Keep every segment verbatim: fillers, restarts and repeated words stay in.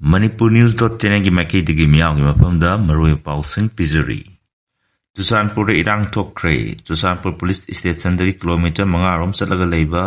Manipur News dot channelꯒꯤ ꯃꯥꯏꯀꯩꯗꯒꯤ ꯃꯤꯌꯥꯝꯒꯤ ꯃꯐꯝꯗ ꯃꯔꯨꯑꯣꯏꯕ ꯄꯥꯎꯁꯤꯡ ꯄꯤꯖꯔꯤ꯫ ꯆꯨꯔꯆꯥꯟꯄꯨꯔꯗ ꯏꯔꯥꯡ ꯊꯣꯛꯈ꯭ꯔꯦ꯫ ꯆꯨꯔꯆꯥꯟꯄꯨꯔ ꯄꯨꯂꯤꯁ ꯁ꯭ꯇꯦꯁꯟꯗꯒꯤ ꯀꯤꯂꯣꯃꯤꯇꯔ ꯃꯉꯥ ꯔꯣꯝ ꯆꯠꯂꯒ ꯂꯩꯕ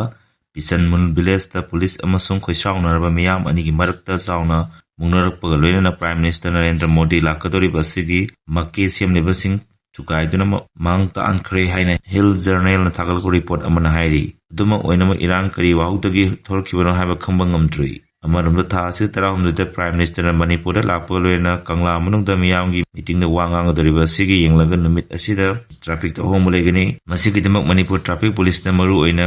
ꯄꯤꯁꯟꯃꯨꯜ ꯚꯤꯂꯦꯖꯇ ꯄꯨꯂꯤꯁ ꯑꯃꯁꯨꯡ ꯈꯣꯏꯁꯥꯎꯅꯔꯕ ꯃꯤꯌꯥꯝ ꯑꯅꯤꯒꯤ ꯃꯔꯛꯇ ꯆꯥꯎꯅ ꯃꯨꯛꯅꯔꯛꯄꯒ ꯂꯣꯏꯅꯅ ꯄ꯭ꯔꯥꯏꯝ ꯃꯤꯅꯤꯁꯇꯔ ꯅꯔꯦꯟꯗ꯭ꯔ ꯃꯣꯗꯤ ꯂꯥꯛꯀꯗꯧꯔꯤꯕ ꯑꯁꯤꯒꯤ ꯃꯀꯦ ꯁꯦꯝꯂꯤꯕꯁꯤꯡ ꯊꯨꯒꯥꯏꯗꯨꯅ ꯃ-, ꯃꯥꯡ ꯇꯥꯛꯍꯟꯈ꯭ꯔꯦ ꯍꯥꯏꯅ ꯍꯤꯜ ꯖꯔꯅꯦꯜꯅ ꯊꯥꯒꯠꯂꯛꯄ ꯔꯤꯄꯣꯔꯠ ꯑꯃꯅ ꯍꯥꯏꯔꯤ꯫ ꯑꯗꯨꯃꯛ ꯑꯣꯏꯅꯃꯛ ꯏꯔꯥꯡ ꯀꯔꯤ ꯋꯥꯍꯧꯗꯒꯤ ꯊꯣꯛꯂꯛꯈꯤꯕꯅꯣ ꯍꯥꯏꯕ ꯈꯪꯕ ꯉꯝꯗ꯭ꯔꯤ꯫ ꯑꯃꯔꯣꯝꯗ ꯊꯥ ꯑꯁꯤ ꯇꯔꯥꯍꯨꯝꯗꯣꯏꯗ ꯄ꯭ꯔꯥꯏꯝ ꯃꯤꯅꯤꯁꯇꯔꯅ ꯃꯅꯤꯄꯨꯔꯗ ꯂꯥꯛꯄꯒ ꯂꯣꯏꯅꯅ ꯀꯪꯂꯥ ꯃꯅꯨꯡꯗ ꯃꯤꯌꯥꯝꯒꯤ ꯃꯤꯇꯤꯡꯗ ꯋꯥ ꯉꯥꯡꯒꯗꯧꯔꯤꯕ ꯑꯁꯤꯒꯤ ꯌꯦꯡꯂꯒ ꯅꯨꯃꯤꯠ ꯑꯁꯤꯗ ꯇ꯭ꯔꯥꯐꯤꯛꯇ ꯑꯍꯣꯡꯕ ꯂꯩꯒꯅꯤ꯫ ꯃꯁꯤꯒꯤꯗꯃꯛ ꯃꯅꯤꯄꯨꯔ ꯇ꯭ꯔꯥꯐꯤꯛ ꯄꯨꯂꯤꯁꯅ ꯃꯔꯨ ꯑꯣꯏꯅ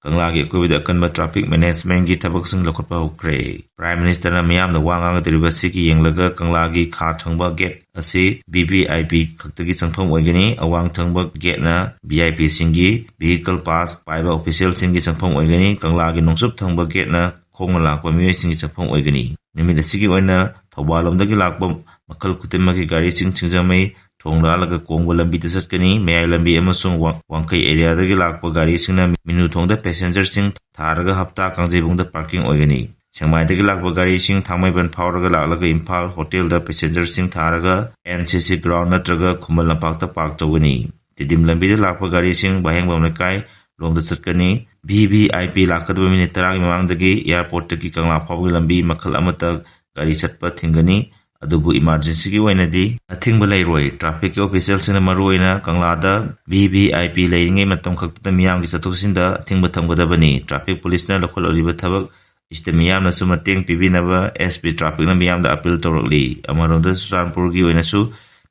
ꯀꯪꯂꯥꯒꯤ ꯑꯀꯣꯏꯕꯗ ꯑꯀꯟꯕ ꯇ꯭ꯔꯥꯐꯤꯛ ꯃꯦꯅꯦꯖꯃꯦꯟꯒꯤ ꯊꯕꯛꯁꯤꯡ ꯂꯧꯈꯠꯄ ꯍꯧꯈ꯭ꯔꯦ꯫ ꯄ꯭ꯔꯥꯏꯝ ꯃꯤꯅꯤꯁꯇꯔꯅ ꯃꯤꯌꯥꯝꯗ ꯋꯥ ꯉꯥꯡꯒꯗꯧꯔꯤꯕ ꯑꯁꯤꯒꯤ ꯌꯦꯡꯂꯒ ꯀꯪꯂꯥꯒꯤ ꯈꯥ ꯊꯪꯕ ꯒꯦꯠ ꯑꯁꯤ ꯚꯤ ꯚꯤ ꯑꯥꯏ ꯄꯤ ꯈꯛꯇꯒꯤ ꯆꯪꯐꯝ ꯑꯣꯏꯒꯅꯤ꯫ ꯑꯋꯥꯡ ꯊꯪꯕ ꯒꯦꯠꯅ ꯚꯤ ꯑꯥꯏ ꯄꯤꯁꯤꯡꯒꯤ ꯚꯤꯍꯤꯀꯜ ꯄꯥꯁ ꯄꯥꯏꯕ ꯑꯣꯐꯤꯁꯤꯌꯦꯜꯁꯤꯡꯒꯤ ꯆꯪꯐꯝ ꯑꯣꯏꯒꯅꯤ꯫ ꯀꯪꯂꯥꯒꯤ ꯅꯣꯡꯆꯨꯞ ꯊꯪꯕ ꯒꯦꯠꯅ ꯈꯣꯡꯅ ꯂꯥꯛꯄ ꯃꯤꯑꯣꯏꯁꯤꯡꯒꯤ ꯆꯪꯐꯝ ꯑꯣꯏꯒꯅꯤ꯫ ꯅꯨꯃꯤꯠ ꯑꯁꯤꯒꯤ ꯑꯣꯏꯅ ꯊꯧꯕꯥꯜ ꯂꯣꯝꯗꯒꯤ ꯂꯥꯛꯄ ꯃꯈꯜ ꯈꯨꯗꯤꯡꯃꯛꯀꯤ ꯒꯥꯔꯤꯁꯤꯡ ꯁꯤꯡꯖꯃꯩ ꯊꯣꯡ ꯂꯥꯜꯂꯒ ꯀꯣꯡꯕ ꯂꯝꯕꯤꯗ ꯆꯠꯀꯅꯤ꯫ ꯃꯌꯥꯏ ꯂꯝꯕꯤ ꯑꯃꯁꯨꯡ ꯋꯥ-, ꯋꯥꯡꯈꯩ ꯑꯦꯔꯤꯌꯥꯗꯒꯤ ꯂꯥꯛꯄ ꯒꯥꯔꯤꯁꯤꯡꯅ ꯃꯤꯅꯨ ꯊꯣꯡꯗ ꯄꯦꯁꯦꯟꯖꯔꯁꯤꯡ ꯊꯥꯔꯒ ꯍꯞꯇꯥ ꯀꯥꯡꯖꯩꯕꯨꯡꯗ ꯄꯥꯔꯀꯤꯡ ꯑꯣꯏꯒꯅꯤ꯫ ꯁꯦꯛꯃꯥꯏꯗꯒꯤ ꯂꯥꯛꯄ ꯒꯥꯔꯤꯁꯤꯡ ꯊꯥꯡꯃꯩꯕꯟ ꯐꯥꯎꯔꯒ ꯂꯥꯛꯂꯒ ꯏꯝꯐꯥꯜ ꯍꯣꯇꯦꯜꯗ ꯄꯦꯁꯦꯟꯖꯔꯁꯤꯡ ꯊꯥꯔꯒ ꯑꯦꯟ ꯁꯤ ꯁꯤ ꯒ꯭ꯔꯥꯎꯟ ꯅꯠꯇ꯭ꯔꯒ ꯈꯨꯃꯟ ꯂꯝꯄꯥꯛꯇ ꯄꯥꯔꯛ ꯇꯧꯒꯅꯤ꯫ ꯇꯤꯗꯤꯝ ꯂꯝꯕꯤꯗ ꯂꯥꯛꯄ ꯒꯥꯔꯤꯁꯤꯡ ꯚꯥꯍꯦꯡꯕꯝ ꯂꯩꯀꯥꯏ ꯂꯣꯝꯗ ꯆꯠꯀꯅꯤ꯫ ꯚꯤ ꯚꯤ ꯑꯥꯏ ꯄꯤ ꯂꯥꯛꯀꯗꯕ ꯃꯤꯅꯤꯠ ꯇꯔꯥꯒꯤ ꯃꯃꯥꯡꯗꯒꯤ ꯑꯦꯌꯥꯔꯄꯣꯔꯠꯇꯒꯤ ꯀꯪꯂꯥ ꯐꯥꯎꯕꯒꯤ ꯂꯝꯕꯤ ꯃꯈꯜ ꯑꯃꯠꯇ ꯒꯥꯔꯤ ꯆꯠꯄ ꯊꯤꯡꯒꯅꯤ꯫ ꯑꯗꯨꯕꯨ ꯏꯃꯥꯔꯖꯦꯟꯁꯤꯒꯤ ꯑꯣꯏꯅꯗꯤ ꯑꯊꯤꯡꯕ ꯂꯩꯔꯣꯏ꯫ ꯇ꯭ꯔꯥꯐꯤꯛꯀꯤ ꯑꯣꯐꯤꯁꯤꯌꯦꯜꯁꯤꯡꯅ ꯃꯔꯨꯑꯣꯏꯅ ꯀꯪꯂꯥꯗ ꯚꯤ ꯚꯤ ꯑꯥꯏ ꯄꯤ ꯂꯩꯔꯤꯉꯩ ꯃꯇꯝ ꯈꯛꯇꯗ ꯃꯤꯌꯥꯝꯒꯤ ꯆꯠꯊꯣꯛ ꯆꯠꯁꯤꯟꯗ ꯑꯊꯤꯡꯕ ꯊꯝꯒꯗꯕꯅꯤ꯫ ꯇ꯭ꯔꯥꯐꯤꯛ ꯄꯨꯂꯤꯁꯅ ꯂꯧꯈꯠꯂꯛꯂꯤꯕ ꯊꯕꯛ ꯑꯁꯤꯗ ꯃꯤꯌꯥꯝꯅꯁꯨ ꯃꯇꯦꯡ ꯄꯤꯕꯤꯅꯕ ꯑꯦꯁ ꯄꯤ ꯇ꯭ꯔꯥꯐꯤꯛꯅ ꯃꯤꯌꯥꯝꯗ ꯑꯄꯤꯜ ꯇꯧꯔꯛꯂꯤ꯫ ꯑꯃꯔꯣꯝꯗ ꯆꯨꯔꯆꯥꯟꯄꯨꯔꯒꯤ ꯑꯣꯏꯅꯁꯨ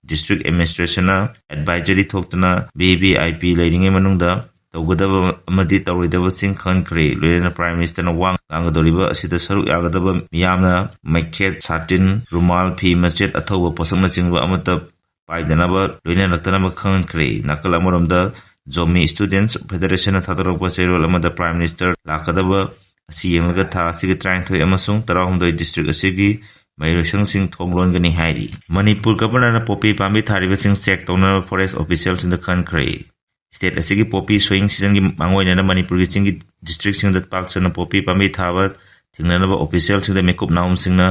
ꯗꯤꯁꯇ꯭ꯔꯤꯛ ꯑꯦꯗꯃꯤꯅꯤꯁꯇ꯭ꯔꯦꯁꯟꯅ ꯑꯦꯗꯚꯥꯏꯖꯔꯤ ꯊꯣꯛꯇꯨꯅ ꯚꯤ ꯚꯤ ꯑꯥꯏ ꯄꯤ ꯂꯩꯔꯤꯉꯩ ꯃꯅꯨꯡꯗ ꯇꯧꯒꯗꯕ ꯑꯃꯗꯤ ꯇꯧꯔꯣꯏꯗꯕꯁꯤꯡ ꯈꯪꯍꯟꯈ꯭ꯔꯦ꯫ ꯂꯣꯏꯅꯅ ꯄ꯭ꯔꯥꯏꯝ ꯃꯤꯅꯤꯁꯇꯔꯅ ꯋꯥ ꯉꯥꯡꯒꯗꯧꯔꯤꯕ ꯑꯁꯤꯗ ꯁꯔꯨꯛ ꯌꯥꯒꯗꯕ ꯃꯤꯌꯥꯝꯅ ꯃꯩꯈꯦꯠ, ꯁꯥꯇꯤꯟ, ꯔꯨꯃꯥꯜ, ꯐꯤ ꯃꯆꯦꯠ, ꯑꯊꯧꯕ ꯄꯣꯠꯁꯛꯅꯆꯤꯡꯕ ꯑꯃꯠꯇ ꯄꯥꯏꯗꯅꯕ ꯂꯣꯏꯅꯔꯛꯇꯅꯕ ꯈꯪꯍꯟꯈ꯭ꯔꯦ꯫ ꯅꯥꯀꯜ ꯑꯃꯔꯣꯝꯗ ꯖꯣꯃꯤ ꯁ꯭ꯇꯨꯗꯦꯟꯠꯁ ꯐꯦꯗꯔꯦꯁꯟꯅ ꯊꯥꯗꯣꯔꯛꯄ ꯆꯦꯔꯣꯜ ꯑꯃꯗ ꯄ꯭ꯔꯥꯏꯝ ꯃꯤꯅꯤꯁꯇꯔ ꯂꯥꯛꯀꯗꯕ ꯑꯁꯤ ꯌꯦꯡꯂꯒ ꯊꯥ ꯑꯁꯤꯒꯤ ꯇꯔꯥꯅꯤꯊꯣꯏ ꯑꯃꯁꯨꯡ ꯇꯔꯥꯍꯨꯝꯗꯣꯏ ꯗꯤꯁꯇ꯭ꯔꯤꯛ ꯑꯁꯤꯒꯤ ꯃꯍꯩꯔꯣꯏꯁꯪꯁꯤꯡ ꯊꯣꯡ ꯂꯣꯟꯒꯅꯤ ꯍꯥꯏꯔꯤ꯫ ꯃꯅꯤꯄꯨꯔ ꯒꯕꯔꯅꯔꯅ ꯄꯣꯄꯤ ꯄꯥꯝꯕꯤ ꯊꯥꯔꯤꯕꯁꯤꯡ ꯆꯦꯛ ꯇꯧꯅꯅꯕ ꯐꯣꯔꯦꯁ ꯑꯣꯐꯤꯁꯤꯌꯦꯜꯁꯤꯡꯗ ꯈꯟꯈ꯭ꯔꯦ꯫ ꯁ꯭ꯇꯦꯠ ꯑꯁꯤꯒꯤ ꯄꯣꯄꯤ ꯁꯣꯌꯤꯡ ꯁꯤꯖꯟꯒꯤ ꯃꯥꯡꯑꯣꯏꯅꯅ ꯃꯅꯤꯄꯨꯔꯒꯤ ꯆꯤꯡꯒꯤ ꯗꯤꯁꯇ꯭ꯔꯤꯛꯁꯤꯡꯗ ꯄꯥꯛ ꯁꯟꯅ ꯄꯣꯄꯤ ꯄꯥꯝꯕꯤ ꯊꯥꯕ ꯊꯤꯡꯅꯅꯕ ꯑꯣꯐꯤꯁꯤꯌꯦꯜꯁꯤꯡꯗ ꯃꯤꯀꯨꯞ ꯅꯥꯍꯨꯝꯁꯤꯡꯅ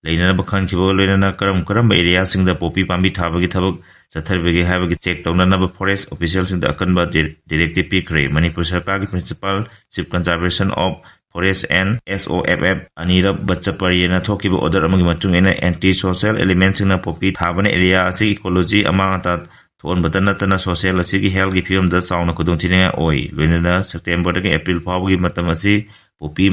ꯂꯩꯅꯅꯕ ꯈꯟꯈꯤꯕꯒ ꯂꯣꯏꯅꯅ ꯀꯔꯝ ꯀꯔꯝꯕ areaꯁꯤꯡꯗ ꯄꯣꯄꯤ ꯄꯥꯝꯕꯤ ꯊꯥꯕꯒꯤ ꯊꯕꯛ ꯆꯠꯊꯔꯤꯕꯒꯦ ꯍꯥꯏꯕꯒꯤ check ꯇꯧꯅꯅꯕ forest officialꯁꯤꯡꯗ ꯑꯀꯟꯕ directive ꯄꯤꯈ꯭ꯔꯦ꯫ ꯃꯅꯤꯄꯨꯔ ꯁꯔꯀꯥꯔꯒꯤ principal chief conservation of forest and S O F F ꯑꯅꯤꯔꯕ ꯕꯠꯆꯄꯔꯤꯌꯅ ꯊꯣꯛꯈꯤꯕ order ꯑꯃꯒꯤ ꯃꯇꯨꯡ ꯏꯟꯅ anti social elementꯁꯤꯡꯅ ꯄꯣꯄꯤ ꯊꯥꯕꯅ area ꯑꯁꯤꯒꯤ ecology ꯑꯃꯥꯡ ꯑꯇꯥ ꯊꯣꯛꯍꯟꯕꯇ ꯅꯠꯇꯅ social ꯑꯁꯤꯒꯤ healthꯀꯤ ꯐꯤꯕꯝꯗ ꯆꯥꯎꯅ ꯈꯨꯗꯣꯡꯊꯤꯅꯤꯡꯉꯥꯏ ꯑꯣꯏ꯫ ꯂꯣꯏꯅꯅ Septemberꯗꯒꯤ April ꯐꯥꯎꯕꯒꯤ ꯃꯇꯝ ꯑꯁꯤ ꯄꯣꯄꯤ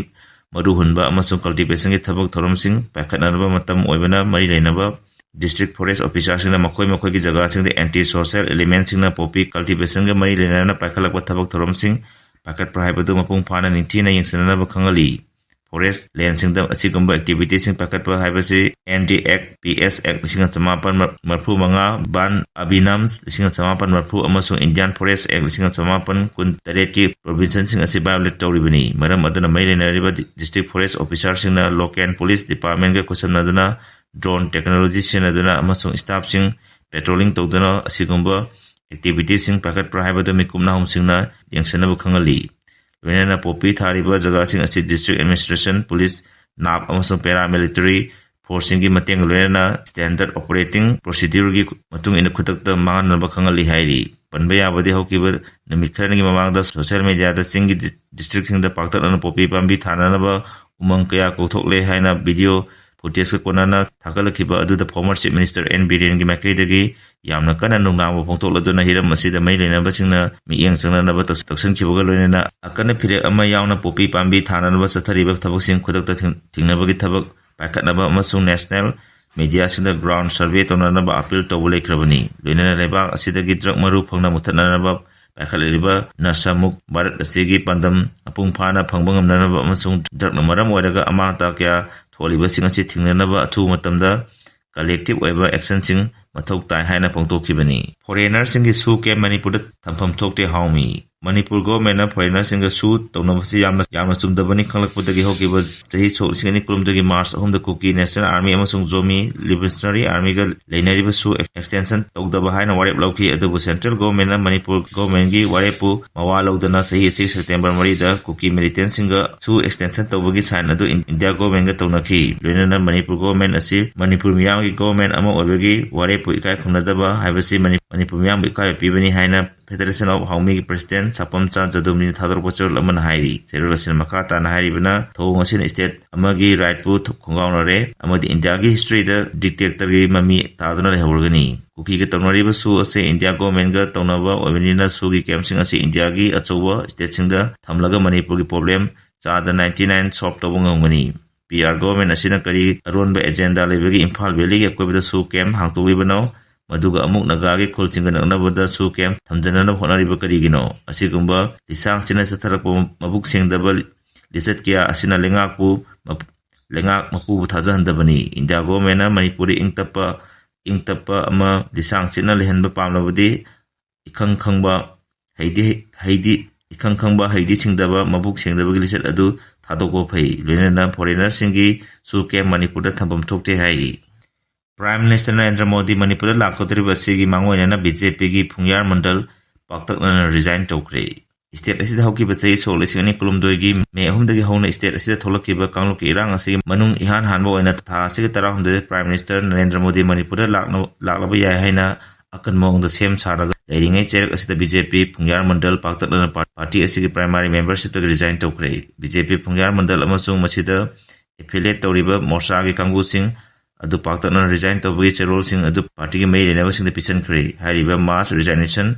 ꯃꯔꯨ ꯍꯨꯟꯕ ꯑꯃꯁꯨꯡ cultivationꯒꯤ ꯊꯕꯛ ꯊꯧꯔꯝꯁꯤꯡ ꯄꯥꯏꯈꯠꯅꯅꯕ ꯃꯇꯝ ꯑꯣꯏꯕꯅ ꯃꯔꯤ ꯂꯩꯅꯕ district forest officerꯁꯤꯡꯅ ꯃꯈꯣꯏ ꯃꯈꯣꯏꯒꯤ ꯖꯒꯥꯁꯤꯡꯗ anti social elementꯁꯤꯡꯅ ꯄꯣꯄꯤ cultivationꯒ ꯃꯔꯤ ꯂꯩꯅꯅ ꯄꯥꯏꯈꯠꯂꯛꯄ ꯊꯕꯛ ꯊꯧꯔꯝꯁꯤꯡ ꯄꯥꯏꯈꯠꯄ꯭ꯔꯥ ꯍꯥꯏꯕꯗꯨ ꯃꯄꯨꯡ ꯐꯥꯅ ꯅꯤꯡꯊꯤꯅ ꯌꯦꯡꯁꯤꯟꯅꯅꯕ ꯈꯪꯍꯜꯂꯤ꯫ Forest landꯁꯤꯡꯗ ꯑꯁꯤꯒꯨꯝꯕ activityꯁꯤꯡ ꯄꯥꯏꯈꯠꯄ ꯍꯥꯏꯕꯁꯤ N D Act, P S Act ꯂꯤꯁꯤꯡ ꯑꯃ ꯆꯃꯥꯄꯟ ꯃꯔꯐꯨ ꯃꯉꯥ, Van Avinams ꯂꯤꯁꯤꯡ ꯑꯃ ꯆꯃꯥꯄꯟ ꯃꯔꯐꯨ ꯑꯃꯁꯨꯡ Indian Forest Act ꯂꯤꯁꯤꯡ ꯑꯃ ꯆꯃꯥꯄꯟ ꯀꯨꯟ ꯇꯔꯦꯠꯀꯤ provisionꯁꯤꯡ ꯑꯁꯤ violate ꯇꯧꯔꯤꯕꯅꯤ꯫ ꯃꯔꯝ ꯑꯗꯨꯅ ꯃꯔꯤ ꯂꯩꯅꯔꯤꯕ district forest officerꯁꯤꯡꯅ local police departmentꯒ ꯈꯨꯠꯁꯝꯅꯗꯨꯅ drone technology ꯁꯤꯖꯤꯟꯅꯗꯨꯅ ꯑꯃꯁꯨꯡ staffꯁꯤꯡ patrolling ꯇꯧꯗꯨꯅ ꯑꯁꯤꯒꯨꯝꯕ activityꯁꯤꯡ ꯄꯥꯏꯈꯠꯄ꯭ꯔꯥ ꯍꯥꯏꯕꯗꯨ ꯃꯤꯀꯨꯞ ꯅꯥꯍꯨꯝꯁꯤꯡꯅ ꯌꯦꯡꯁꯤꯟꯅꯕ ꯈꯪꯍꯜꯂꯤ꯫ ꯂꯣꯏꯅꯅ ꯄꯣꯄꯤ ꯊꯥꯔꯤꯕ ꯖꯒꯥꯁꯤꯡ ꯑꯁꯤ district administration, police, NAP ꯑꯃꯁꯨꯡ paramilitary forceꯁꯤꯡꯒꯤ ꯃꯇꯦꯡꯒ ꯂꯣꯏꯅꯅ standard operating procedureꯒꯤ ꯃꯇꯨꯡ ꯏꯟꯅ ꯈꯨꯗꯛꯇ ꯃꯥꯡꯍꯟꯅꯕ ꯈꯪꯍꯜꯂꯤ ꯍꯥꯏꯔꯤ꯫ ꯄꯟꯕ ꯌꯥꯕꯗꯤ ꯍꯧꯈꯤꯕ ꯅꯨꯃꯤꯠ ꯈꯔꯅꯤꯒꯤ ꯃꯃꯥꯡꯗ social mediaꯗ ꯆꯤꯡꯒꯤ di-, districtꯁꯤꯡꯗ ꯄꯥꯛꯇꯛꯅꯅ ꯄꯣꯄꯤ ꯄꯥꯝꯕꯤ ꯊꯥꯅꯅꯕ ꯎꯃꯪ ꯀꯌꯥ ꯀꯣꯛꯊꯣꯛꯂꯦ ꯍꯥꯏꯅ video footageꯀ ꯀꯣꯟꯅꯅ ꯊꯥꯒꯠꯂꯛꯈꯤꯕ ꯑꯗꯨꯗ former Chief Minister N ꯕꯤꯔꯦꯟꯒꯤ ꯃꯥꯏꯀꯩꯗꯒꯤ ꯌꯥꯝꯅ ꯀꯟꯅ ꯅꯨꯡꯅꯥꯡꯕ ꯐꯣꯡꯗꯣꯛꯂꯗꯨꯅ ꯍꯤꯔꯝ ꯑꯁꯤꯗ ꯃꯔꯤ ꯂꯩꯅꯕꯁꯤꯡꯅ ꯃꯤꯠꯌꯦꯡ ꯆꯪꯅꯅꯕ ꯇꯛ-, ꯇꯛꯁꯤꯟꯈꯤꯕꯒ ꯂꯣꯏꯅꯅ ꯑꯀꯟꯕ ꯐꯤꯔꯦꯞ ꯑꯃ ꯌꯥꯎꯅ ꯄꯣꯄꯤ ꯄꯥꯝꯕꯤ ꯊꯥꯅꯅꯕ ꯆꯠꯊꯔꯤꯕ ꯊꯕꯛꯁꯤꯡ ꯈꯨꯗꯛꯇ ꯊꯤꯡ-, ꯊꯤꯡꯅꯕꯒꯤ ꯊꯕꯛ ꯄꯥꯏꯈꯠꯅꯕ ꯑꯃꯁꯨꯡ national mediaꯁꯤꯡꯗ ground survey ꯇꯧꯅꯅꯕ appeal ꯇꯧꯕ ꯂꯩꯈ꯭ꯔꯕꯅꯤ꯫ ꯂꯣꯏꯅꯅ ꯂꯩꯕꯥꯛ ꯑꯁꯤꯗꯒꯤ drug ꯃꯔꯨ ꯐꯪꯅ ꯃꯨꯊꯠꯅꯅꯕ ꯄꯥꯏꯈꯠꯂꯛꯂꯤꯕ ꯅꯁꯥꯃꯨꯛ ꯚꯥꯔꯠ ꯑꯁꯤꯒꯤ ꯄꯥꯟꯗꯝ ꯃꯄꯨꯡ ꯐꯥꯅ ꯐꯪꯕ ꯉꯝꯅꯅꯕ ꯑꯃꯁꯨꯡ drugꯅ ꯃꯔꯝ ꯑꯣꯏꯔꯒ ꯑꯃꯥꯡ ꯑꯇꯥ ꯀꯌꯥ ꯊꯣꯛꯍꯜꯂꯤꯕꯁꯤꯡ ꯑꯁꯤ ꯊꯤꯡꯅꯅꯕ ꯑꯊꯨꯕ ꯃꯇꯝꯗ collective ꯑꯣꯏꯕ actionꯁꯤꯡ ꯃꯊꯧ ꯇꯥꯏ ꯍꯥꯏꯅ ꯐꯣꯡꯗꯣꯛꯈꯤꯕꯅꯤ꯫ ꯐꯣꯔꯦꯅꯔꯁꯤꯡꯒꯤ ꯁꯨ ꯀꯦꯝ ꯃꯅꯤꯄꯨꯔꯗ ꯊꯝꯐꯝ ꯊꯣꯛꯇꯦ ꯍꯥꯎꯃꯤ꯫ ꯃꯅꯤꯄꯨꯔ ꯒꯣꯔꯃꯦꯟꯅ ꯐꯣꯔꯦꯅꯔꯁꯤꯡꯒ ꯁꯨ ꯇꯧꯅꯕꯁꯤ ꯌꯥꯝꯅ, ꯌꯥꯝꯅ ꯆꯨꯝꯗꯕꯅꯤ ꯈꯪꯂꯛꯄꯗꯒꯤ ꯍꯧꯈꯤꯕ ꯆꯍꯤ ꯁꯣꯛ ꯂꯤꯁꯤꯡ ꯑꯅꯤ ꯀꯨꯟꯍꯨꯝꯗꯣꯏꯒꯤ ꯃꯥꯔꯆ ꯑꯍꯨꯝꯗ ꯀꯨꯀꯤ ꯅꯦꯁꯅꯦꯜ ꯑꯥꯔꯃꯤ ꯑꯃꯁꯨꯡ ꯖꯣꯃꯤ ꯔꯤꯚꯣꯂꯨꯁꯅꯔꯤ ꯑꯥꯔꯃꯤꯒ ꯂꯩꯅꯔꯤꯕ ꯁꯨ ꯑꯦꯛꯁꯇꯦꯟꯁꯟ ꯇꯧꯗꯕ ꯍꯥꯏꯅ ꯋꯥꯔꯦꯞ ꯂꯧꯈꯤ꯫ ꯑꯗꯨꯕꯨ ꯁꯦꯟꯇ꯭ꯔꯦꯜ ꯒꯣꯔꯃꯦꯟꯅ ꯃꯅꯤꯄꯨꯔ ꯒꯣꯔꯃꯦꯟꯒꯤ ꯋꯥꯔꯦꯞꯄꯨ ꯃꯋꯥ ꯂꯧꯗꯅ ꯆꯍꯤ ꯑꯁꯤꯒꯤ ꯁꯦꯞꯇꯦꯝꯕꯔ ꯃꯔꯤꯗ ꯀꯨꯀꯤ ꯃꯤꯂꯤꯇꯦꯟꯁꯤꯡꯒ ꯁꯨ ꯑꯦꯛꯁꯇꯦꯟꯁꯟ ꯇꯧꯕꯒꯤ ꯁꯥꯏꯟ ꯑꯗꯨ ꯏꯟ-, ꯏꯟꯗꯤꯌꯥ ꯒꯣꯔꯃꯦꯟꯒ ꯇꯧꯅꯈꯤ꯫ ꯂꯣꯏꯅꯅ ꯃꯅꯤꯄꯨꯔ ꯒꯣꯔꯃꯦꯟ ꯑꯁꯤ ꯃꯅꯤꯄꯨꯔ ꯃꯤꯌꯥꯝꯒꯤ ꯒꯣꯔꯃꯦꯟ ꯑꯃ ꯑꯣꯏꯕꯒꯤ ꯋꯥꯔꯦꯞꯄꯨ ꯏꯀꯥꯏ ꯈꯨꯝꯅꯗꯕ ꯍꯥꯏꯕꯁꯤ ꯃꯅꯤ-, ꯃꯅꯤꯄꯨꯔ ꯃꯤꯌꯥꯝꯕꯨ ꯏꯀꯥꯏꯕ ꯄꯤꯕꯅꯤ ꯍꯥꯏꯅ ꯐꯦꯗꯔꯦꯁꯟ ꯑꯣꯐ ꯍꯥꯎꯃꯤꯒꯤ ꯄ꯭ꯔꯁꯤꯗꯦꯟ ꯁꯥꯄꯝꯆꯥ ꯖꯗꯨꯃꯅꯤꯅ ꯊꯥꯗꯣꯔꯛꯄ ꯆꯦꯔꯣꯜ ꯑꯃꯅ ꯍꯥꯏꯔꯤ꯫ ꯆꯦꯔꯣꯜ ꯑꯁꯤꯅ ꯃꯈꯥ ꯇꯥꯅ ꯍꯥꯏꯔꯤꯕꯅ, ꯊꯧꯑꯣꯡ ꯑꯁꯤꯅ ꯁ꯭ꯇꯦꯠ ꯑꯃꯒꯤ ꯔꯥꯏꯠꯄꯨ ꯊ-, ꯈꯣꯡꯒꯥꯎꯅꯔꯦ ꯑꯃꯗꯤ ꯏꯟꯗꯤꯌꯥꯒꯤ ꯍꯤꯁꯇ꯭ꯔꯤꯗ ꯗꯤꯛꯇꯦꯇꯔꯒꯤ ꯃꯃꯤ ꯇꯥꯗꯨꯅ ꯂꯩꯍꯧꯔꯒꯅꯤ꯫ ꯀꯨꯀꯤꯒ ꯇꯧꯅꯔꯤꯕ ꯁꯨ ꯑꯁꯤ ꯏꯟꯗꯤꯌꯥ ꯒꯣꯔꯃꯦꯟꯒ ꯇꯧꯅꯕ ꯑꯣꯏꯕꯅꯤꯅ ꯁꯨꯒꯤ ꯀꯦꯝꯞꯁꯤꯡ ꯑꯁꯤ ꯏꯟꯗꯤꯌꯥꯒꯤ ꯑꯆꯧꯕ ꯁ꯭ꯇꯦꯠꯁꯤꯡꯗ ꯊꯝꯂꯒ ꯃꯅꯤꯄꯨꯔꯒꯤ ꯄ꯭ꯔꯣꯕ꯭ꯂꯦꯝ ꯆꯥꯗ ꯅꯥꯏꯟꯇꯤ ꯅꯥꯏꯟ ꯁꯣꯜꯕ ꯇꯧꯕ ꯉꯝꯒꯅꯤ꯫ ꯄꯤ ꯑꯥꯔ ꯒꯣꯔꯃꯦꯟ ꯑꯁꯤꯅ ꯀꯔꯤ ꯑꯔꯣꯟꯕ ꯑꯦꯖꯦꯟꯗꯥ ꯂꯩꯕꯒꯤ ꯏꯝꯐꯥꯜ ꯚꯦꯂꯤꯒꯤ ꯑꯀꯣꯏꯕꯗ ꯁꯨ ꯀꯦꯝꯞ ꯍꯥꯡꯗꯣꯛꯂꯤꯕꯅꯣ? ꯃꯗꯨꯒ ꯑꯃꯨꯛ ꯅꯥꯒꯥꯒꯤ ꯈꯨꯜꯁꯤꯡꯒ ꯅꯛꯅꯕꯗ ꯁꯨ ꯀꯦꯝꯞ ꯊꯝꯖꯅꯅꯕ ꯍꯣꯠꯅꯔꯤꯕ ꯀꯔꯤꯒꯤꯅꯣ? ꯑꯁꯤꯒꯨꯝꯕ ꯂꯤꯁꯥꯡ ꯁꯤꯠꯅ ꯆꯠꯊꯔꯛꯄ ꯃꯕꯨꯛ ꯁꯦꯡꯗꯕ ꯂꯤꯆꯠ ꯀꯌꯥ ꯑꯁꯤꯅ ꯂꯩꯉꯥꯛꯄꯨ ꯃꯞ-, ꯂꯩꯉꯥꯛ ꯃꯄꯨꯕꯨ ꯊꯥꯖꯍꯟꯗꯕꯅꯤ꯫ ꯏꯟꯗꯤꯌꯥ ꯒꯣꯔꯃꯦꯟꯅ ꯃꯅꯤꯄꯨꯔꯗ ꯏꯪ ꯇꯞꯄ, ꯏꯪ ꯇꯞꯄ ꯑꯃ ꯂꯤꯁꯥꯡ ꯁꯤꯠꯅ ꯂꯩꯍꯟꯕ ꯄꯥꯝꯂꯕꯗꯤ ꯏꯈꯪ ꯈꯪꯕ ꯍꯩꯗꯤ, ꯍꯩꯗꯤ, ꯏꯈꯪ ꯈꯪꯕ ꯍꯩꯗꯤ ꯁꯤꯡꯗꯕ, ꯃꯕꯨꯛ ꯁꯦꯡꯗꯕꯒꯤ ꯂꯤꯆꯠ ꯑꯗꯨ ꯊꯥꯗꯣꯛꯄ ꯐꯩ꯫ ꯂꯣꯏꯅꯅ ꯐꯣꯔꯦꯅꯔꯁꯤꯡꯒꯤ ꯁꯨ ꯀꯦꯝꯞ ꯃꯅꯤꯄꯨꯔꯗ ꯊꯝꯐꯝ ꯊꯣꯛꯇꯦ ꯍꯥꯏꯔꯤ꯫ ꯄ꯭ꯔꯥꯏꯝ ꯃꯤꯅꯤꯁꯇꯔ ꯅꯔꯦꯟꯗ꯭ꯔ ꯃꯣꯗꯤ ꯃꯅꯤꯄꯨꯔꯗ ꯂꯥꯛꯀꯗꯧꯔꯤꯕ ꯑꯁꯤꯒꯤ ꯃꯥꯡꯑꯣꯏꯅꯅ ꯕꯤ ꯖꯦ ꯄꯤꯒꯤ ꯐꯨꯡꯌꯥꯔ ꯃꯟꯗꯜ ꯄꯥꯛꯇꯛꯅꯅ ꯔꯤꯖꯥꯏꯟ ꯇꯧꯈ꯭ꯔꯦ꯫ ꯁ꯭ꯇꯦꯠ ꯑꯁꯤꯗ ꯍꯧꯈꯤꯕ ꯆꯍꯤ ꯁꯣꯛ ꯂꯤꯁꯤꯡ ꯑꯅꯤ ꯀꯨꯟꯍꯨꯝꯗꯣꯏꯒꯤ ꯃꯦ ꯑꯍꯨꯝꯗꯒꯤ ꯍꯧꯅ ꯁ꯭ꯇꯦꯠ ꯑꯁꯤꯗ ꯊꯣꯛꯂꯛꯈꯤꯕ ꯀꯥꯡꯂꯨꯞꯀꯤ ꯏꯔꯥꯡ ꯑꯁꯤꯒꯤ ꯃꯅꯨꯡ ꯏꯍꯥꯟ ꯍꯥꯟꯕ ꯑꯣꯏꯅ ꯊꯥ ꯑꯁꯤꯒꯤ ꯇꯔꯥꯍꯨꯝꯗꯣꯏꯗ ꯄ꯭ꯔꯥꯏꯝ ꯃꯤꯅꯤꯁꯇꯔ ꯅꯔꯦꯟꯗ꯭ꯔ ꯃꯣꯗꯤ ꯃꯅꯤꯄꯨꯔꯗ ꯂꯥꯛꯅ-, ꯂꯥꯛꯂꯕ ꯌꯥꯏ ꯍꯥꯏꯅ ꯑꯀꯟꯕ ꯃꯑꯣꯡꯗ ꯁꯦꯝ ꯁꯥꯔꯒ ꯂꯩꯔꯤꯉꯩ ꯆꯩꯔꯛ ꯑꯁꯤꯗ ꯕꯤ ꯖꯦ ꯄꯤ ꯐꯨꯡꯌꯥꯔ ꯃꯟꯗꯜ ꯄꯥꯛꯇꯛꯅꯅ ꯄꯥꯔ-, ꯄꯥꯔꯇꯤ ꯑꯁꯤꯒꯤ ꯄ꯭ꯔꯥꯏꯃꯥꯔꯤ ꯃꯦꯝꯕꯔꯁꯤꯞꯇꯒꯤ ꯔꯤꯖꯥꯏꯟ ꯇꯧꯈ꯭ꯔꯦ꯫ ꯕꯤ ꯖꯦ ꯄꯤ ꯐꯨꯡꯌꯥꯔ ꯃꯟꯗꯜ ꯑꯃꯁꯨꯡ ꯃꯁꯤꯗ ꯑꯦꯐꯤꯂꯤꯌꯦꯠ ꯇꯧꯔꯤꯕ ꯃꯣꯔꯆꯥꯒꯤ ꯀꯥꯡꯕꯨꯁꯤꯡ ꯑꯗꯨ ꯄꯥꯛꯇꯛꯅꯅ ꯔꯤꯖꯥꯏꯟ ꯇꯧꯕꯒꯤ ꯆꯦꯔꯣꯜꯁꯤꯡ ꯑꯗꯨ ꯄꯥꯔꯇꯤꯒꯤ ꯃꯔꯤ ꯂꯩꯅꯕꯁꯤꯡꯗ ꯄꯤꯁꯤꯟꯈ꯭ꯔꯦ꯫ ꯍꯥꯏꯔꯤꯕ ꯃꯥꯁ ꯔꯤꯖꯥꯏꯅꯦꯁꯟ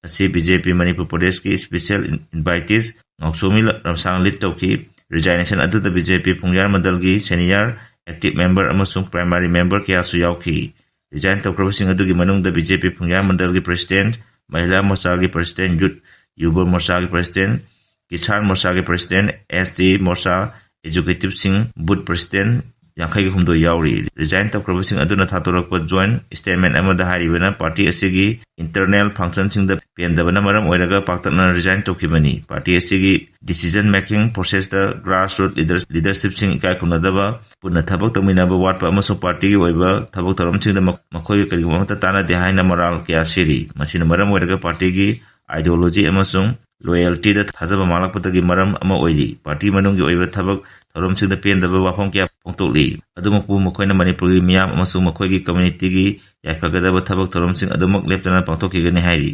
ꯑꯁꯤ ꯕꯤ ꯖꯦ ꯄꯤ ꯃꯅꯤꯄꯨꯔ ꯄ꯭ꯔꯗꯦꯁꯀꯤ ꯁ꯭ꯄꯦꯁꯤꯌꯦꯜ ꯏꯟ-, ꯏꯟꯚꯥꯏꯇꯤꯁ ꯉꯥꯎꯁꯣꯃꯤ ꯂ-, ꯂꯝꯁꯥꯡ ꯂꯤꯗ ꯇꯧꯈꯤ꯫ ꯔꯤꯖꯥꯏꯅꯦꯁꯟ ꯑꯗꯨꯗ ꯕꯤ ꯖꯦ ꯄꯤ ꯐꯨꯡꯌꯥꯔ ꯃꯟꯗꯜꯒꯤ ꯁꯦꯅꯤꯌꯔ ꯑꯦꯛꯇꯤꯚ ꯃꯦꯝꯕꯔ ꯑꯃꯁꯨꯡ ꯄ꯭ꯔꯥꯏꯃꯥꯔꯤ ꯃꯦꯝꯕꯔ ꯀꯌꯥꯁꯨ ꯌꯥꯎꯈꯤ꯫ ꯔꯤꯖꯥꯏꯟ ꯇꯧꯈ꯭ꯔꯕꯁꯤꯡ ꯑꯗꯨꯒꯤ ꯃꯅꯨꯡꯗ ꯕꯤ ꯖꯦ ꯄꯤ ꯐꯨꯡꯌꯥꯔ ꯃꯟꯗꯜꯒꯤ ꯄ꯭ꯔꯁꯤꯗꯦꯟꯠ, ꯃꯍꯤꯂꯥ ꯃꯣꯔꯆꯥꯒꯤ ꯄ꯭ꯔꯁꯤꯗꯦꯟꯠ, ꯌꯨꯠ ꯌꯨꯕ ꯃꯣꯔꯆꯥꯒꯤ ꯄ꯭ꯔꯁꯤꯗꯦꯟꯠ, ꯀꯤꯁꯥꯟ ꯃꯣꯔꯆꯥꯒꯤ ꯄ꯭ꯔꯁꯤꯗꯦꯟꯠ, ꯑꯦꯁ ꯇꯤ ꯃꯣꯔꯆꯥ ꯑꯦꯛꯖꯤꯀ꯭ꯌꯨꯇꯤꯚꯁꯤꯡ, ꯕꯨꯊ ꯄ꯭ꯔꯁꯤꯗꯦꯟꯠ, ꯌꯥꯡꯈꯩꯒ ꯍꯨꯝꯗꯣꯏ ꯌꯥꯎꯔꯤ꯫ Resign ꯇꯧꯈ꯭ꯔꯕꯁꯤꯡ ꯑꯗꯨꯅ ꯊꯥꯗꯣꯔꯛꯄ joint statement ꯑꯃꯗ ꯍꯥꯏꯔꯤꯕꯅ, party ꯑꯁꯤꯒꯤ internal functionꯁꯤꯡꯗ ꯄꯦꯟꯗꯕꯅ ꯃꯔꯝ ꯑꯣꯏꯔꯒ ꯄꯥꯛꯇꯛꯅꯅ resign ꯇꯧꯈꯤꯕꯅꯤ꯫ Party ꯑꯁꯤꯒꯤ decision making processꯇ grassroot leaders, leadershipꯁꯤꯡ ꯏꯀꯥꯏ ꯈꯨꯝꯅꯗꯕ, ꯄꯨꯟꯅ ꯊꯕꯛ ꯇꯧꯃꯤꯟꯅꯕ ꯋꯥꯠꯄ ꯑꯃꯁꯨꯡ partyꯒꯤ ꯑꯣꯏꯕ ꯊꯕꯛ ꯊꯧꯔꯝꯁꯤꯡꯗ ꯃꯈꯣꯏꯒ ꯀꯔꯤꯒꯨꯝꯕ ꯑꯃꯠꯇ ꯇꯥꯟꯅꯗꯦ ꯍꯥꯏꯅ ꯃꯔꯥꯜ ꯀꯌꯥ ꯁꯤꯔꯤ꯫ ꯃꯁꯤꯅ ꯃꯔꯝ ꯑꯣꯏꯔꯒ partyꯒꯤ ideology ꯑꯃꯁꯨꯡ loyaltyꯗ ꯊꯥꯖꯕ ꯃꯥꯡꯂꯛꯄꯗꯒꯤ ꯃꯔꯝ ꯑꯃ ꯑꯣꯏꯔꯤ꯫ Party ꯃꯅꯨꯡꯒꯤ ꯑꯣꯏꯕ ꯊꯕꯛ ꯊꯧꯔꯝꯁꯤꯡꯗ ꯄꯦꯟꯗꯕ ꯋꯥꯐꯝ ꯀꯌꯥ ꯐꯣꯡꯗꯣꯛꯂꯤ꯫ ꯑꯗꯨꯃꯛꯄꯨ ꯃꯈꯣꯏꯅ ꯃꯅꯤꯄꯨꯔꯒꯤ ꯃꯤꯌꯥꯝ ꯑꯃꯁꯨꯡ ꯃꯈꯣꯏꯒꯤ communityꯒꯤ ꯌꯥꯏꯐꯒꯗꯕ ꯊꯕꯛ ꯊꯧꯔꯝꯁꯤꯡ ꯑꯗꯨꯃꯛ ꯂꯦꯞꯇꯅ ꯄꯥꯡꯊꯣꯛꯈꯤꯒꯅꯤ ꯍꯥꯏꯔꯤ꯫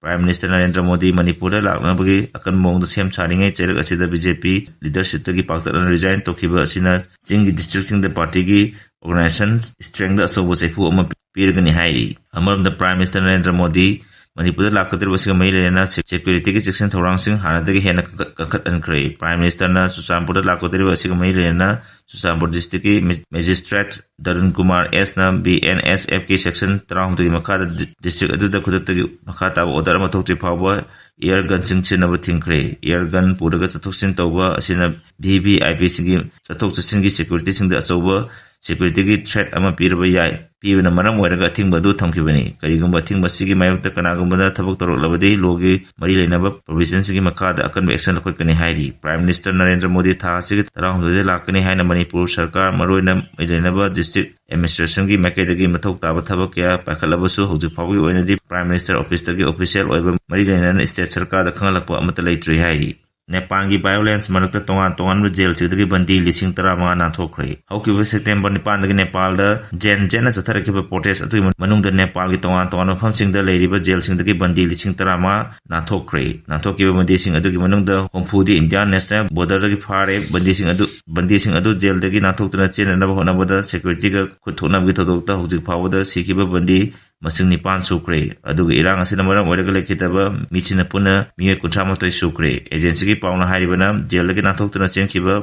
Prime Minister ꯅꯔꯦꯟꯗ꯭ꯔ ꯃꯣꯗꯤ ꯃꯅꯤꯄꯨꯔꯗ ꯂꯥꯛꯅꯕꯒꯤ ꯑꯀꯟꯕ ꯃꯑꯣꯡꯗ ꯁꯦꯝ ꯁꯥꯔꯤꯉꯩ ꯆꯩꯔꯛ ꯑꯁꯤꯗ BJP leadershipꯇꯒꯤ ꯄꯥꯛꯇꯛꯅꯅ resign ꯇꯧꯈꯤꯕ ꯑꯁꯤꯅ ꯆꯤꯡꯒꯤ districtꯁꯤꯡꯗ partyꯒꯤ organization strengthꯗ ꯑꯆꯧꯕ ꯆꯩꯐꯨ ꯑꯃ ꯄꯤꯔꯒꯅꯤ ꯍꯥꯏꯔꯤ꯫ ꯑꯃꯔꯣꯝꯗ Prime Minister ꯅꯔꯦꯟꯗ꯭ꯔ ꯃꯣꯗꯤ ꯃꯅꯤꯄꯨꯔꯗ ꯂꯥꯛꯀꯗꯧꯔꯤꯕ ꯑꯁꯤꯒ ꯃꯔꯤ ꯂꯩꯅꯅ securityꯒꯤ ꯆꯦꯛꯁꯤꯟ ꯊꯧꯔꯥꯡꯁꯤꯡ ꯍꯥꯟꯅꯗꯒꯤ ꯍꯦꯟꯅ ꯀꯟꯈꯠ-, ꯀꯟꯈꯠꯍꯟꯈ꯭ꯔꯦ꯫ Prime Ministerꯅ ꯆꯨꯔꯆꯥꯟꯄꯨꯔꯗ ꯂꯥꯛꯀꯗꯧꯔꯤꯕ ꯑꯁꯤꯒ ꯃꯔꯤ ꯂꯩꯅꯅ ꯆꯨꯔꯆꯥꯟꯄꯨꯔ districtꯀꯤ magistrate ꯗꯔꯨꯟ ꯀꯨꯃꯥꯔ ꯑꯦꯁꯅ BNSFꯀꯤ section ꯇꯔꯥꯍꯨꯝꯗꯣꯏꯒꯤ ꯃꯈꯥꯗ district ꯑꯗꯨꯗ ꯈꯨꯗꯛꯇꯒꯤ ꯃꯈꯥ ꯇꯥꯕ order ꯑꯃ ꯊꯣꯛꯇ꯭ꯔꯤ ꯐꯥꯎꯕ air gunꯁꯤꯡ ꯁꯤꯖꯤꯟꯅꯕ ꯊꯤꯡꯈ꯭ꯔꯦ꯫ Air gun ꯄꯨꯔꯒ ꯆꯠꯊꯣꯛ ꯆꯠꯁꯤꯟ ꯇꯧꯕ ꯑꯁꯤꯅ VVIPꯁꯤꯡꯒꯤ ꯆꯠꯊꯣꯛ ꯆꯠꯁꯤꯟꯒꯤ securityꯁꯤꯡꯗ ꯑꯆꯧꯕ securityꯒꯤ threat ꯑꯃ ꯄꯤꯔꯕ ꯌꯥꯏ, ꯄꯤꯕꯅ ꯃꯔꯝ ꯑꯣꯏꯔꯒ ꯑꯊꯤꯡꯕ ꯑꯗꯨ ꯊꯝꯈꯤꯕꯅꯤ꯫ ꯀꯔꯤꯒꯨꯝꯕ ꯑꯊꯤꯡꯕ ꯑꯁꯤꯒꯤ ꯃꯥꯌꯣꯛꯇ ꯀꯅꯥꯒꯨꯝꯕꯗ ꯊꯕꯛ ꯇꯧꯔꯛꯂꯕꯗꯤ lawꯒꯤ ꯃꯔꯤ ꯂꯩꯅꯕ provisionꯁꯤꯡꯒꯤ ꯃꯈꯥꯗ ꯑꯀꯟꯕ action ꯂꯧꯈꯠꯀꯅꯤ ꯍꯥꯏꯔꯤ꯫ Prime Minister ꯅꯔꯦꯟꯗ꯭ꯔ ꯃꯣꯗꯤ ꯊꯥ ꯑꯁꯤꯒꯤ ꯇꯔꯥꯍꯨꯝꯗꯣꯏꯗ ꯂꯥꯛꯀꯅꯤ ꯍꯥꯏꯅ ꯃꯅꯤꯄꯨꯔ ꯁꯔꯀꯥꯔ, ꯃꯔꯨꯑꯣꯏꯅ ꯃꯔꯤ ꯂꯩꯅꯕ district administrationꯒꯤ ꯃꯥꯏꯀꯩꯗꯒꯤ ꯃꯊꯧ ꯇꯥꯕ ꯊꯕꯛ ꯀꯌꯥ ꯄꯥꯏꯈꯠꯂꯕꯁꯨ ꯍꯧꯖꯤꯛ ꯐꯥꯎꯕꯒꯤ ꯑꯣꯏꯅꯗꯤ Prime Minister officeꯇꯒꯤ official ꯑꯣꯏꯕ ꯃꯔꯤ ꯂꯩꯅꯅ state ꯁꯔꯀꯥꯔꯗ ꯈꯪꯍꯜꯂꯛꯄ ꯑꯃꯠꯇ ꯂꯩꯇ꯭ꯔꯤ ꯍꯥꯏꯔꯤ꯫ ꯅꯦꯄꯥꯜꯒꯤ violence ꯃꯔꯛꯇ ꯇꯣꯉꯥꯟ ꯇꯣꯉꯥꯟꯕ jailꯁꯤꯡꯗꯒꯤ ꯕꯟꯗꯤ ꯂꯤꯁꯤꯡ ꯇꯔꯥꯃꯉꯥ ꯅꯥꯟꯊꯣꯛꯈ꯭ꯔꯦ꯫ ꯍꯧꯈꯤꯕ September ꯅꯤꯄꯥꯟꯗꯒꯤ ꯅꯦꯄꯥꯜꯗ ꯖꯦꯟ ꯖꯦꯟꯅ ꯆꯠꯊꯔꯛꯈꯤꯕ protest ꯑꯗꯨꯒꯤ ꯃꯅꯨꯡꯗ ꯅꯦꯄꯥꯜꯒꯤ ꯇꯣꯉꯥꯟ ꯇꯣꯉꯥꯟꯕ ꯃꯐꯝꯁꯤꯡꯗ ꯂꯩꯔꯤꯕ jailꯁꯤꯡꯗꯒꯤ ꯕꯟꯗꯤ ꯂꯤꯁꯤꯡ ꯇꯔꯥꯃꯉꯥ ꯅꯥꯟꯊꯣꯛꯈ꯭ꯔꯦ꯫ ꯅꯥꯟꯊꯣꯛꯈꯤꯕ ꯕꯟꯗꯤꯁꯤꯡ ꯑꯗꯨꯒꯤ ꯃꯅꯨꯡꯗ ꯍꯨꯝꯐꯨꯗꯤ Indian national borderꯗꯒꯤ ꯐꯥꯔꯦ꯫ ꯕꯟꯗꯤꯁꯤꯡ ꯑꯗꯨ, ꯕꯟꯗꯤꯁꯤꯡ ꯑꯗꯨ jailꯗꯒꯤ ꯅꯥꯟꯊꯣꯛꯇꯨꯅ ꯆꯦꯟꯅꯅꯕ ꯍꯣꯠꯅꯕꯗ securityꯒ ꯈꯨꯠ ꯊꯣꯛꯅꯕꯒꯤ ꯊꯧꯗꯣꯛꯇ ꯍꯧꯖꯤꯛ ꯐꯥꯎꯕꯗ ꯁꯤꯈꯤꯕ ꯕꯟꯗꯤ ꯃꯁꯤꯡ ꯅꯤꯄꯥꯟ ꯁꯨꯈ꯭ꯔꯦ꯫ ꯑꯗꯨꯒ ꯏꯔꯥꯡ ꯑꯁꯤꯅ ꯃꯔꯝ ꯑꯣꯏꯔꯒ ꯂꯩꯈꯤꯗꯕ ꯃꯤꯁꯤꯡꯅ ꯄꯨꯟꯅ ꯃꯤꯑꯣꯏ ꯀꯨꯟꯊ꯭ꯔꯥ ꯃꯥꯊꯣꯏ ꯁꯨꯈ꯭ꯔꯦ꯫ Agencyꯒꯤ ꯄꯥꯎꯅ ꯍꯥꯏꯔꯤꯕꯅ, jailꯗꯒꯤ ꯅꯥꯟꯊꯣꯛꯇꯨꯅ ꯆꯦꯟꯈꯤꯕ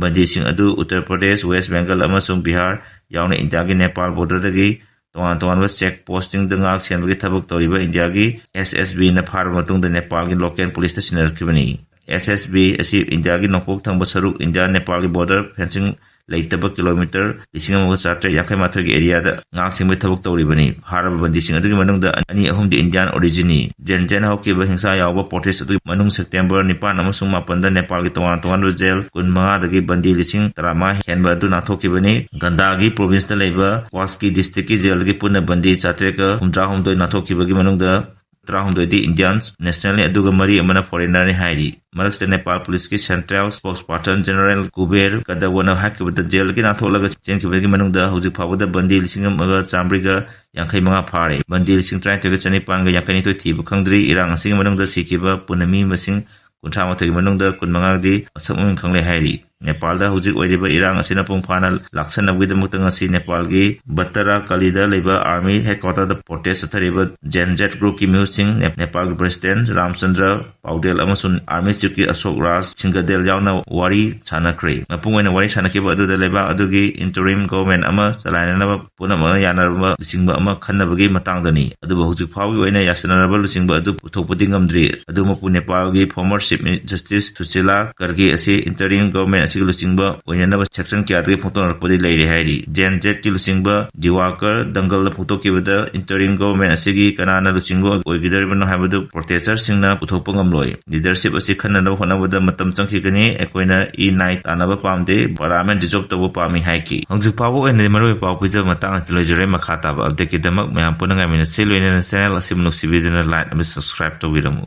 ꯕꯟꯗꯤꯁꯤꯡ ꯑꯗꯨ ꯎꯠꯇꯔ ꯄ꯭ꯔꯗꯦꯁ, ꯋꯦꯁ ꯕꯦꯡꯒꯜ ꯑꯃꯁꯨꯡ ꯕꯤꯍꯥꯔ ꯌꯥꯎꯅ ꯏꯟꯗꯤꯌꯥꯒꯤ ꯅꯦꯄꯥꯜ borderꯗꯒꯤ ꯇꯣꯉꯥꯟ ꯇꯣꯉꯥꯟꯕ check postꯁꯤꯡꯗ ꯉꯥꯛ ꯁꯦꯟꯕꯒꯤ ꯊꯕꯛ ꯇꯧꯔꯤꯕ ꯏꯟꯗꯤꯌꯥꯒꯤ SSBꯅ ꯐꯥꯔꯕ ꯃꯇꯨꯡꯗ ꯅꯦꯄꯥꯜꯒꯤ local policeꯇ ꯁꯤꯟꯅꯔꯛꯈꯤꯕꯅꯤ꯫ SSB ꯑꯁꯤ ꯏꯟꯗꯤꯌꯥꯒꯤ ꯅꯣꯡꯄꯣꯛ ꯊꯪꯕ ꯁꯔꯨꯛ ꯏꯟꯗꯤꯌꯥ ꯅꯦꯄꯥꯜꯒꯤ border fencing ꯂꯩꯇꯕ ꯀꯤꯂꯣꯃꯤꯇꯔ ꯂꯤꯁꯤꯡ ꯑꯃꯒ ꯆꯥꯇ꯭ꯔꯦꯠ ꯌꯥꯡꯈꯩ ꯃꯥꯊꯣꯏꯒꯤ ꯑꯦꯔꯤꯌꯥꯗ ꯉꯥꯛ ꯁꯦꯟꯕꯒꯤ ꯊꯕꯛ ꯇꯧꯔꯤꯕꯅꯤ꯫ ꯐꯥꯔꯕ ꯕꯟꯗꯤꯁꯤꯡ ꯑꯗꯨꯒꯤ ꯃꯅꯨꯡꯗ ꯑꯅꯤ ꯑꯍꯨꯝꯗꯤ ꯏꯟꯗꯤꯌꯥꯟ ꯑꯣꯔꯤꯖꯤꯟꯅꯤ꯫ ꯖꯦꯟ ꯖꯦꯟ ꯍꯧꯈꯤꯕ ꯍꯤꯡꯁꯥ ꯌꯥꯎꯕ ꯄ꯭ꯔꯣꯇꯦꯁ ꯑꯗꯨꯒꯤ ꯃꯅꯨꯡ ꯁꯦꯞꯇꯦꯝꯕꯔ ꯅꯤꯄꯥꯟ ꯑꯃꯁꯨꯡ ꯃꯥꯄꯟꯗ ꯅꯦꯄꯥꯜꯒꯤ ꯇꯣꯉꯥꯟ ꯇꯣꯉꯥꯟꯕ ꯖꯦꯜ ꯀꯨꯟꯃꯉꯥꯗꯒꯤ ꯕꯟꯗꯤ ꯂꯤꯁꯤꯡ ꯇꯔꯥꯃꯉꯥ ꯍꯦꯟꯕ ꯑꯗꯨ ꯅꯥꯟꯊꯣꯛꯈꯤꯕꯅꯤ꯫ ꯒꯟꯗꯥꯒꯤ ꯄ꯭ꯔꯣꯚꯤꯟꯁꯇ ꯂꯩꯕ ꯀ꯭ꯋꯥꯁꯀꯤ ꯗꯤꯁꯇ꯭ꯔꯤꯛꯀꯤ ꯖꯦꯜꯗꯒꯤ ꯄꯨꯟꯅ ꯕꯟꯗꯤ ꯆꯥꯇ꯭ꯔꯦꯠꯀ ꯍꯨꯝꯗ꯭ꯔꯥꯍꯨꯝꯗꯣꯏ ꯅꯥꯟꯊꯣꯛꯈꯤꯕꯒꯤ ꯃꯅꯨꯡꯗ ꯇꯔꯥꯍꯨꯝꯗꯣꯏꯗꯤ ꯏꯟꯗꯤꯌꯥꯟꯁ ꯅꯦꯁꯅꯦꯜꯅꯤ, ꯑꯗꯨꯒ ꯃꯔꯤ ꯑꯃꯅ ꯐꯣꯔꯦꯅꯔꯅꯤ ꯍꯥꯏꯔꯤ꯫ ꯃꯔꯛꯁꯤꯗ ꯅꯦꯄꯥꯜ ꯄꯨꯂꯤꯁꯀꯤ ꯁꯦꯟꯇ꯭ꯔꯦꯜ ꯁ꯭ꯄꯣꯛꯁ ꯄꯥꯔꯁꯟ ꯖꯦꯅꯔꯦꯜ ꯀꯨꯕꯦꯔ ꯀꯗꯋꯣꯅ ꯍꯥꯏꯈꯤꯕꯗ, ꯖꯦꯜꯗꯒꯤ ꯅꯥꯟꯊꯣꯛꯂꯒ ꯆꯦꯟꯈꯤꯕꯒꯤ ꯃꯅꯨꯡꯗ ꯍꯧꯖꯤꯛ ꯐꯥꯎꯕꯗ ꯕꯟꯗꯤ ꯂꯤꯁꯤꯡ ꯑꯃꯒ ꯆꯥꯃꯔꯤꯒ ꯌꯥꯡꯈꯩ ꯃꯉꯥ ꯐꯥꯔꯦ꯫ ꯕꯟꯗꯤ ꯂꯤꯁꯤꯡ ꯇꯔꯥꯅꯤꯊꯣꯏꯒ ꯆꯅꯤꯄꯥꯟꯒ ꯌꯥꯡꯈꯩꯅꯤꯊꯣꯏ ꯊꯤꯕ ꯈꯪꯗ꯭ꯔꯤ꯫ ꯏꯔꯥꯡ ꯑꯁꯤꯒꯤ ꯃꯅꯨꯡꯗ ꯁꯤꯈꯤꯕ ꯄꯨꯟꯅ ꯃꯤ ꯃꯁꯤꯡ ꯀꯨꯟꯊ꯭ꯔꯥ ꯃꯥꯊꯣꯏꯒꯤ ꯃꯅꯨꯡꯗ ꯀꯨꯟꯃꯉꯥꯗꯤ ꯃꯁꯛ ꯃꯃꯤꯡ ꯈꯪꯂꯦ ꯍꯥꯏꯔꯤ꯫ ꯅꯦꯄꯥꯜꯗ ꯍꯧꯖꯤꯛ ꯑꯣꯏꯔꯤꯕ ꯏꯔꯥꯡ ꯑꯁꯤ ꯃꯄꯨꯡ ꯐꯥꯅ ꯂꯥꯛꯁꯟꯅꯕꯒꯤꯗꯃꯛꯇ ꯉꯁꯤ ꯅꯦꯄꯥꯜꯒꯤ ꯕꯠꯇꯔꯥꯀꯥꯂꯤꯗ ꯂꯩꯕ ꯑꯥꯔꯃꯤ ꯍꯦꯗꯀ꯭ꯋꯥꯇꯔꯗ ꯄ꯭ꯔꯣꯇꯦꯁ ꯆꯠꯊꯔꯤꯕ ꯖꯦꯟ ꯖꯦꯠ ꯒ꯭ꯔꯨꯞꯀꯤ ꯃꯤꯍꯨꯠꯁꯤꯡ ꯅꯦ-, ꯅꯦꯄꯥꯜꯒꯤ ꯄ꯭ꯔꯦꯁꯤꯗꯦꯟꯠ ꯔꯥꯝꯆꯟꯗ꯭ꯔ ꯄꯥꯎꯗꯦꯜ ꯑꯃꯁꯨꯡ ꯑꯥꯔꯃꯤ ꯆꯤꯐꯀꯤ ꯑꯁꯣꯛ ꯔꯥꯖ ꯁꯤꯡꯒꯗꯦꯜ ꯌꯥꯎꯅ ꯋꯥꯔꯤ ꯁꯥꯟꯅꯈ꯭ꯔꯦ꯫ ꯃꯄꯨꯡ ꯑꯣꯏꯅ ꯋꯥꯔꯤ ꯁꯥꯟꯅꯈꯤꯕ ꯑꯗꯨꯗ ꯂꯩꯕꯥꯛ ꯑꯗꯨꯒꯤ ꯏꯟꯇꯔꯤꯝ ꯒꯣꯚꯔꯟꯃꯦꯟꯠ ꯑꯃ ꯆꯂꯥꯏꯅꯅꯕ ꯄꯨꯝꯅꯃꯛꯅ ꯌꯥꯅꯔꯕ ꯂꯨꯆꯤꯡꯕ ꯑꯃ ꯈꯟꯅꯕꯒꯤ ꯃꯇꯥꯡꯗꯅꯤ꯫ ꯑꯗꯨꯕꯨ ꯍꯧꯖꯤꯛ ꯐꯥꯎꯒꯤ ꯑꯣꯏꯅ ꯌꯥꯁꯤꯟꯅꯔꯕ ꯂꯨꯆꯤꯡꯕ ꯑꯗꯨ ꯄꯨꯊꯣꯛꯄꯗꯤ ꯉꯝꯗ꯭ꯔꯤ꯫ ꯑꯗꯨꯃꯛꯄꯨ ꯅꯦꯄꯥꯜꯒꯤ ꯐꯣꯔꯃꯔ ꯆꯤꯐ ꯃꯤꯅꯤ-, ꯖꯁꯇꯤꯁ ꯁꯨꯁꯤꯂꯥ ꯀꯔꯒꯦ ꯑꯁꯤ ꯏꯟꯇꯔꯤꯝ ꯒꯣꯚꯔꯟꯃꯦꯟꯠ ꯑꯁꯤꯒꯤ ꯂꯨꯆꯤꯡꯕ ꯑꯣꯏꯅꯅꯕ ꯁꯦꯛꯁꯟ ꯀꯌꯥꯗꯒꯤ ꯐꯣꯡꯗꯣꯛꯅꯔꯛꯄꯗꯤ ꯂꯩꯔꯦ ꯍꯥꯏꯔꯤ꯫ ꯖꯦꯟ ꯖꯦꯠꯀꯤ ꯂꯨꯆꯤꯡꯕ ꯗꯤꯋꯥꯀꯔ ꯗꯪꯒꯜꯅ ꯐꯣꯡꯗꯣꯛꯈꯤꯕꯗ, ꯏꯟꯇꯔꯤꯝ ꯒꯣꯚꯔꯟꯃꯦꯟꯠ ꯑꯁꯤꯒꯤ ꯀꯅꯥꯅ ꯂꯨꯆꯤꯡꯕ ꯑꯣꯏꯒꯗꯧꯔꯤꯕꯅꯣ ꯍꯥꯏꯕꯗꯨ ꯄ꯭ꯔꯣꯇꯦꯁꯇꯔꯁꯤꯡꯅ ꯄꯨꯊꯣꯛꯄ ꯉꯝꯂꯣꯏ꯫ ꯂꯤꯗꯔꯁꯤꯞ ꯑꯁꯤ ꯈꯟꯅꯅꯕ ꯍꯣꯠꯅꯕꯗ ꯃꯇꯝ ꯆꯪꯈꯤꯒꯅꯤ꯫ ꯑꯩꯈꯣꯏꯅ ꯏ ꯅꯥꯏ ꯇꯥꯟꯅꯕ ꯄꯥꯝꯗꯦ꯫ ꯄꯥꯔꯂꯤꯌꯥꯃꯦꯟꯠ ꯗꯤꯖꯣꯜꯕ ꯇꯧꯕ ꯄꯥꯝꯃꯤ ꯍꯥꯏꯈꯤ꯫ ꯍꯧꯖꯤꯛ ꯐꯥꯎꯕ ꯑꯣꯏꯅꯗꯤ ꯃꯔꯨꯑꯣꯏꯕ ꯄꯥꯎ ꯄꯤꯖꯕ ꯃꯇꯥꯡ ꯑꯁꯤꯗ ꯂꯣꯏꯖꯔꯦ꯫ ꯃꯈꯥ ꯇꯥꯕ ꯑꯞꯗꯦꯠꯀꯤꯗꯃꯛ ꯃꯌꯥꯝ ꯄꯨꯟꯅ ꯉꯥꯏꯃꯤꯟꯅꯁꯤ꯫ ꯂꯣꯏꯅꯅ ꯆꯦꯅꯦꯜ ꯑꯁꯤꯕꯨ ꯅꯨꯡꯁꯤꯕꯤꯗꯨꯅ ꯂꯥꯏꯛ ꯑꯃꯗꯤ ꯁꯕꯁꯀ꯭ꯔꯥꯏꯕ ꯇꯧꯕꯤꯔꯝꯃꯨ꯫